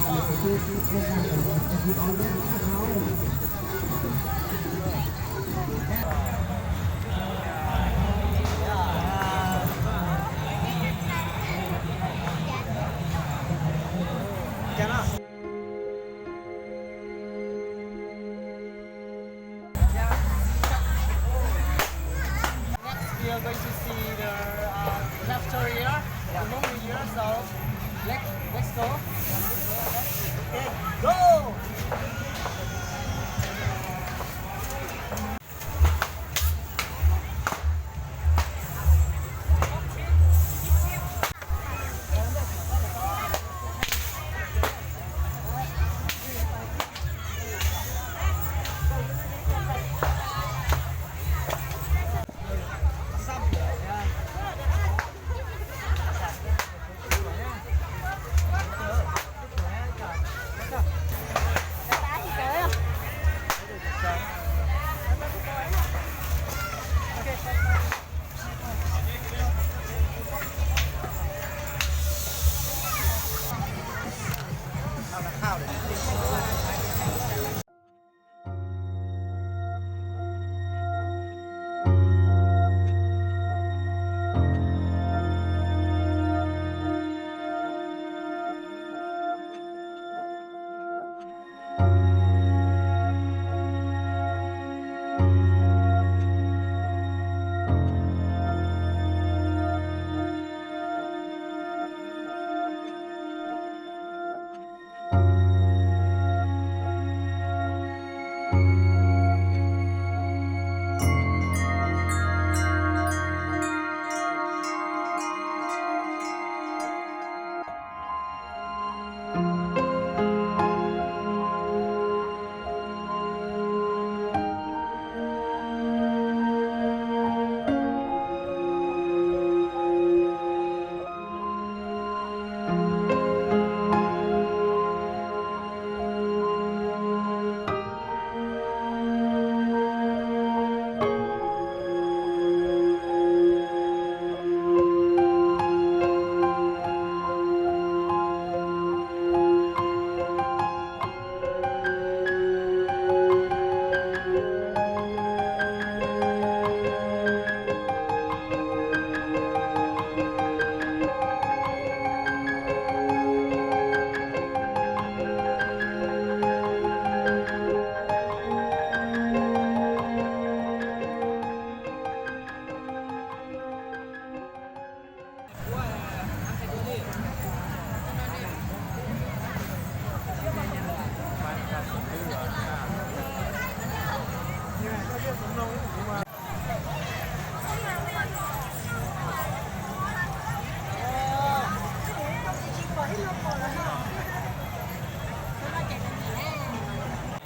Next, we are going to see the uh, cafeteria, the movie here. So, let's let's go. Okay, go.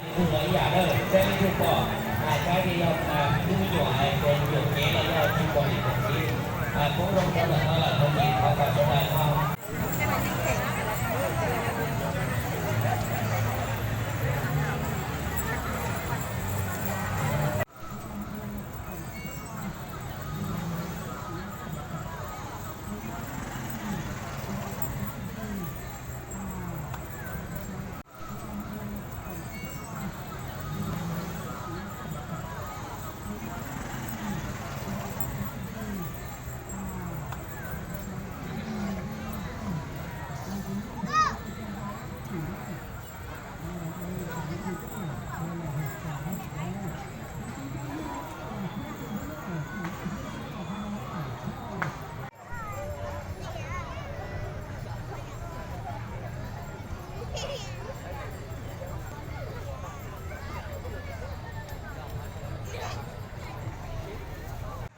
Ib tug los ib yam na, saib ib tug pom, hais saib tias yog ib me nyuam hais tias yuam kev los yog tsis pom niam pom txiv, poob zoo rau ntawm no lawm no ces thov kom sawv daws ho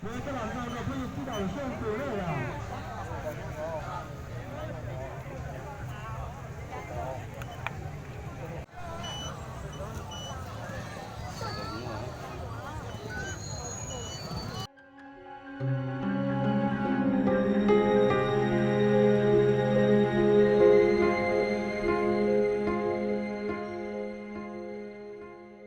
Peb los nrog rau phooj ywg sib daus xyooj tus na yom.